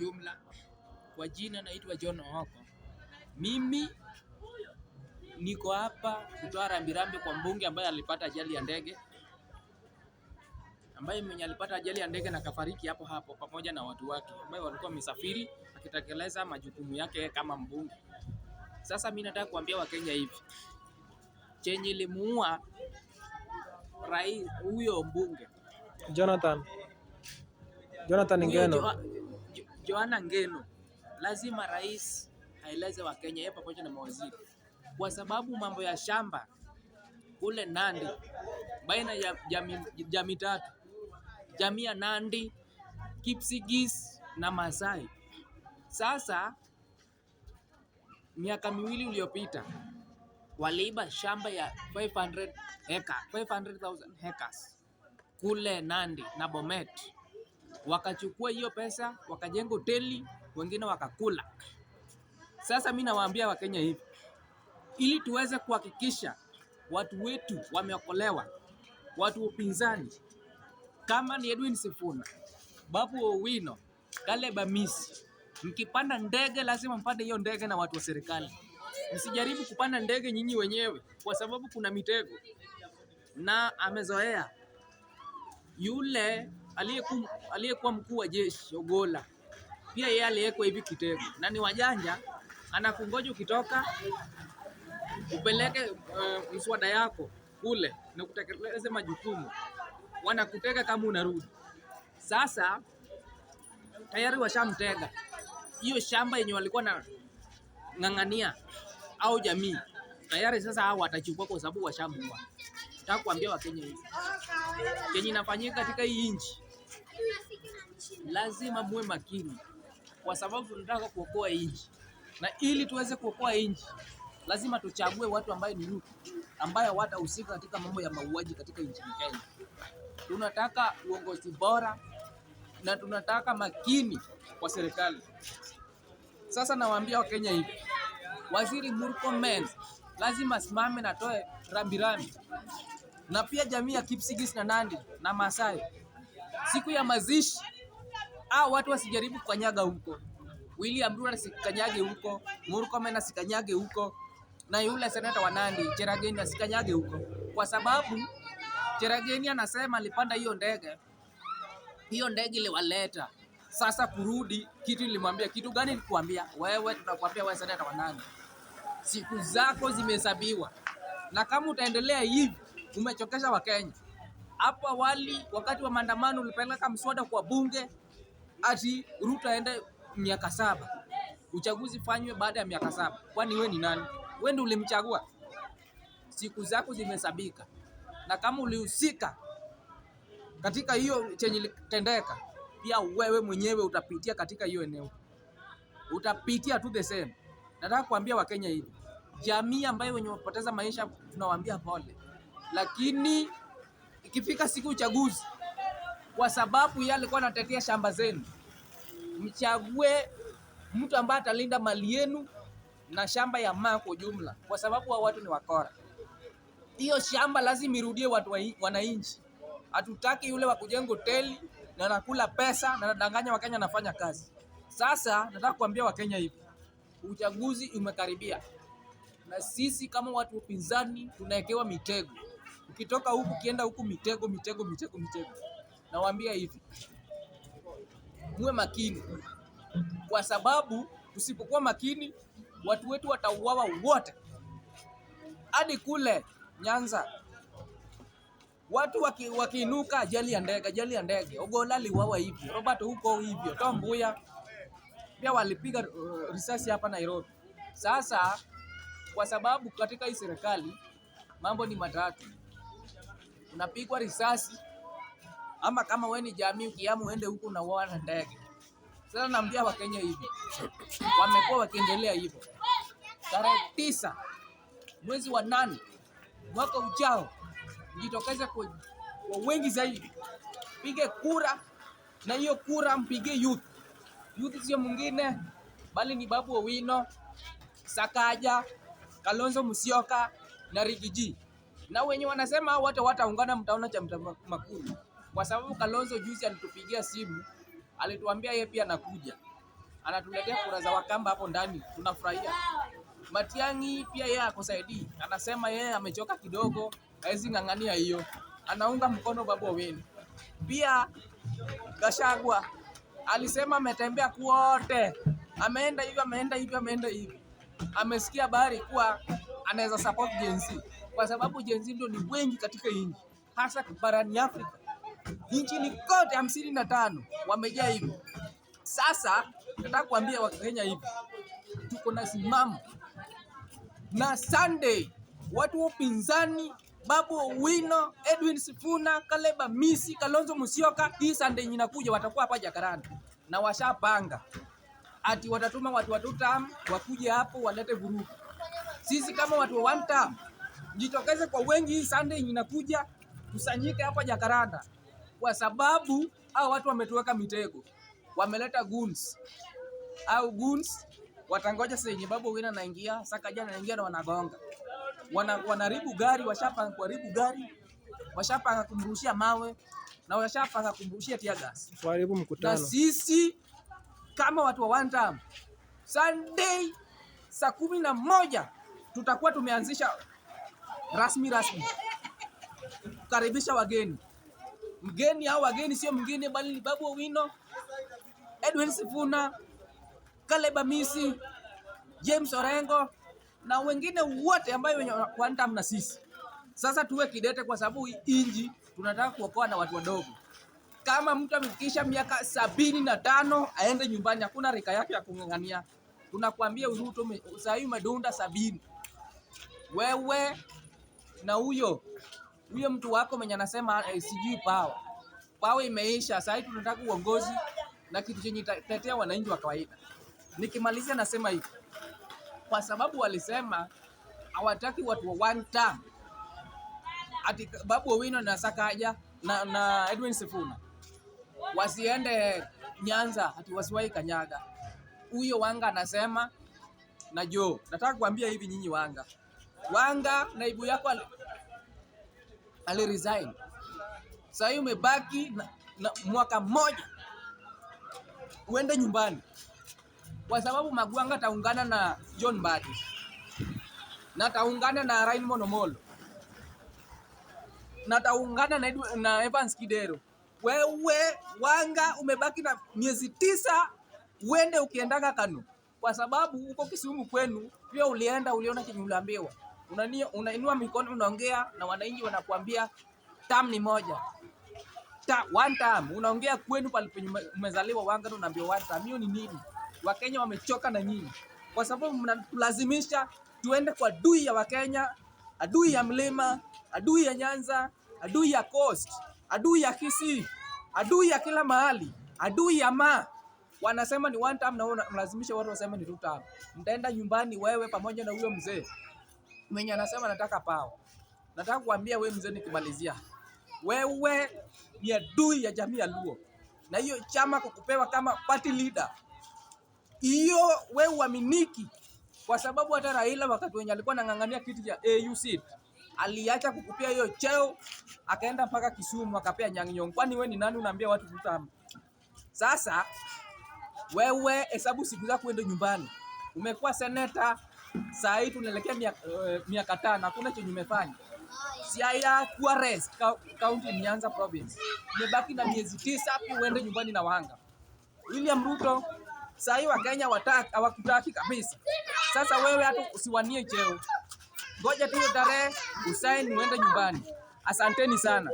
ujumla. Kwa jina naitwa John Ooko. Mimi niko hapa kutoa rambirambi kwa mbunge ambaye alipata ajali ya ndege, ambaye mwenye alipata ajali ya ndege na kafariki hapo hapo pamoja na watu wake ambaye walikuwa wamesafiri akitekeleza majukumu yake kama mbunge. Sasa mimi nataka kuambia Wakenya hivi, chenye limuua rais huyo mbunge Jonathan Jonathan huyo Ngeno. Joanna Ngeno, lazima rais aeleze Wakenya yeye pamoja na mawaziri, kwa sababu mambo ya shamba kule Nandi baina ya jamii tatu, jamii ya Nandi, Kipsigis na Masai. Sasa miaka 2 iliyopita waliiba shamba ya 500 heka, 500,000 hectares kule Nandi na Bomet, wakachukua hiyo pesa wakajenga hoteli, wengine wakakula. Sasa mimi nawaambia Wakenya hivi, ili tuweze kuhakikisha watu wetu wameokolewa, watu upinzani kama ni Edwin Sifuna, Babu Owino, Caleb Amisi, mkipanda ndege lazima mpande hiyo ndege na watu wa serikali. Msijaribu kupanda ndege nyinyi wenyewe, kwa sababu kuna mitego. Na amezoea yule aliyekuwa mkuu wa jeshi Ogolla, pia yeye aliwekwa hivi kitego, na ni wajanja, anakungoja ukitoka upeleke mswada yako kule na kutekeleze majukumu, wanakutega kama unarudi. Sasa tayari washamtega hiyo shamba yenye walikuwa na ng'ang'ania au jamii tayari, sasa hao watachukua kwa sababu washamuua. Nataka kuambia Wakenya hivi, kenye inafanyika katika hii nchi lazima muwe makini, kwa sababu tunataka kuokoa nchi, na ili tuweze kuokoa nchi lazima tuchague watu ambaye ni youth, ambaye hawatahusika katika mambo ya mauaji katika nchi ya Kenya. Tunataka uongozi bora na tunataka makini kwa serikali. Sasa nawaambia Wakenya hivi, Waziri Murkomen lazima asimame na atoe rambirambi, na pia jamii ya Kipsigis na Nandi na Masai, siku ya mazishi hao watu wasijaribu kukanyaga huko. William Ruto asikanyage huko, Murkomen asikanyage huko, na yule seneta wa Nandi Cherargei asikanyage huko, kwa sababu Cherargei anasema alipanda hiyo ndege, hiyo ndege iliwaleta sasa kurudi. Kitu nilimwambia kitu gani? Nikuambia wewe, tutakwambia wewe seneta wa Nandi, siku zako zimehesabiwa, na kama utaendelea hivi umechokesha Wakenya. Hapo awali wakati wa maandamano ulipeleka mswada kwa bunge ati Ruto aende miaka 7, uchaguzi fanywe baada ya miaka 7. Kwani we ni nani? Wewe ndio ulimchagua. Siku zako zimehesabika, na kama ulihusika katika hiyo chenye ilitendeka, pia wewe mwenyewe utapitia katika hiyo eneo, utapitia tu the same. Nataka kuambia Wakenya hivi, jamii ambayo wenye wamepoteza maisha tunawaambia pole, lakini ikifika siku uchaguzi, kwa sababu yeye alikuwa anatetea shamba zenu, mchague mtu ambaye atalinda mali yenu na shamba ya maa kwa ujumla, kwa sababu hao watu ni wakora. Hiyo shamba lazima irudie watu wananchi. Hatutaki yule wa kujenga hoteli na anakula pesa na anadanganya Wakenya anafanya kazi. Sasa nataka kuambia Wakenya hivi, uchaguzi umekaribia, na sisi kama watu upinzani tunawekewa mitego. Ukitoka huku ukienda huku, mitego, mitego, mitego, mitego. Nawaambia hivi, muwe makini, kwa sababu tusipokuwa makini watu wetu watauawa wote. Hadi kule Nyanza watu wakiinuka, ajali ya ndege, ajali ya ndege, Ogolla aliuawa hivyo, Robert huko hivyo, Tom Mboya pia walipiga risasi hapa Nairobi. Sasa kwa sababu katika hii serikali mambo ni matatu, unapigwa risasi ama kama wewe ni jamii ukiamu uende huko unauawa na ndege. Sasa naambia Wakenya hivi, wamekuwa wakiendelea hivyo. Tarehe 9 mwezi wa 8 mwaka ujao, jitokeze kwa wengi zaidi, pige kura, na hiyo kura mpige youth. Youth sio mwingine bali ni Babu Owino, Sakaja, Kalonzo Musyoka na Riggy G. Na wenye wanasema hao wote wataungana, mtaona cha makulu, kwa sababu Kalonzo juzi alitupigia simu, alituambia yeye pia anakuja. Anatuletea kura za Wakamba hapo ndani, tunafurahia. Matiang'i pia yeye akusaidii, anasema yeye amechoka kidogo, hawezi ng'ang'ania hiyo, anaunga mkono Babu Owino. Pia Gachagua alisema ametembea kwote, ameenda hivi, ameenda hivi, ameenda hivi, amesikia habari kuwa anaweza support Gen Z kwa sababu Gen Z ndio ni wengi katika nchi, hasa barani Afrika, nchini kote 55 wamejaa hivi. Sasa nataka kuambia Wakenya hivi, tuko na simamo na Sunday, watu wa upinzani Babu Owino, Edwin Sifuna, Caleb Amisi, Kalonzo Musyoka, hii Sunday inakuja watakuwa hapa Jacaranda na washapanga ati watatuma watu wa two term wakuje hapo walete vurugu. Sisi kama watu wa one term, jitokeze kwa wengi hii Sunday inakuja, kusanyike hapa Jacaranda, kwa sababu hao watu wametuweka mitego, wameleta goons au goons watangoja sasa yenye Babu Owino anaingia, Sakaja anaingia na wanagonga, wanaribu gari, washapanga kuharibu gari, washapanga kumrushia mawe na washapanga kumrushia tear gas. Kuharibu Na mkutano. sisi kama watu wa one term, Sunday saa 11 tutakuwa tumeanzisha rasmi rasmi kukaribisha wageni. Mgeni au wageni sio mgeni bali ni Babu Owino, Edwin Sifuna, Caleb Amisi, James Orengo na wengine wote ambayo wenye one term na sisi. Sasa tuwe kidete, kwa sababu hii inji tunataka kuokoa na watu wadogo. Kama mtu amefikisha miaka 75 aende nyumbani, hakuna rika yake ya kung'ang'ania. Tunakwambia Ruto, saa hii umedunda 70. Wewe na huyo huyo mtu wako mwenye anasema sijui power. Power imeisha. Saa hii tunataka uongozi na kitu chenye itatetea wananchi wa kawaida. Nikimalizia nasema hivi, kwa sababu walisema hawataki watu wa one term, ati Babu Owino na Sakaja na Edwin Sifuna wasiende Nyanza, ati wasiwahi kanyaga. Huyo Wanga anasema na Joe, nataka kuambia hivi nyinyi Wanga, Wanga naibu yako ali resign. Sasa hii umebaki na mwaka mmoja uende nyumbani, kwa sababu Magwanga taungana na John Mbadi na taungana na Raymond Omolo na taungana na Evans Kidero. Wewe Wanga umebaki na miezi 9 uende ukiendaga Kanu, kwa sababu huko Kisumu kwenu pia ulienda uliona chenye uliambiwa. Unainua mikono unaongea na wananchi wanakuambia term ni moja. One term unaongea kwenu pale penye umezaliwa Wanga, unaambiwa one term. Hiyo ni nini? Wakenya wamechoka na nyinyi, kwa sababu mnatulazimisha tuende kwa adui ya Wakenya, adui ya mlima, adui ya Nyanza, adui ya Coast, adui ya Kisii, adui ya kila mahali, adui ya ma. Wanasema ni one term na wewe unalazimisha watu waseme ni two term. Mtaenda nyumbani wewe pamoja na huyo mzee mwenye anasema nataka power. Nataka kuambia wewe mzee, nikimalizia, wewe ni adui ya jamii ya Luo, na hiyo chama kukupewa kama party leader, hiyo wewe uaminiki, kwa sababu hata Raila wakati wenye alikuwa anang'ang'ania kiti cha AU seat aliacha kukupia hiyo cheo akaenda mpaka Kisumu akapea Anyang' Nyong'o. Kwani wewe ni nani unaambia watu two term? Sasa wewe hesabu siku zako uende nyumbani. Umekuwa seneta saa hii tunaelekea miaka 5, hakuna chenye umefanya. Siaya Kuares County Nyanza Province. Umebaki na miezi 9 hapo uende nyumbani na Wanga. William Ruto saa hii Wakenya hawakutaki kabisa. Sasa wewe hata usiwanie cheo. Ngoja tu hiyo tarehe usaini uende nyumbani. Asanteni sana.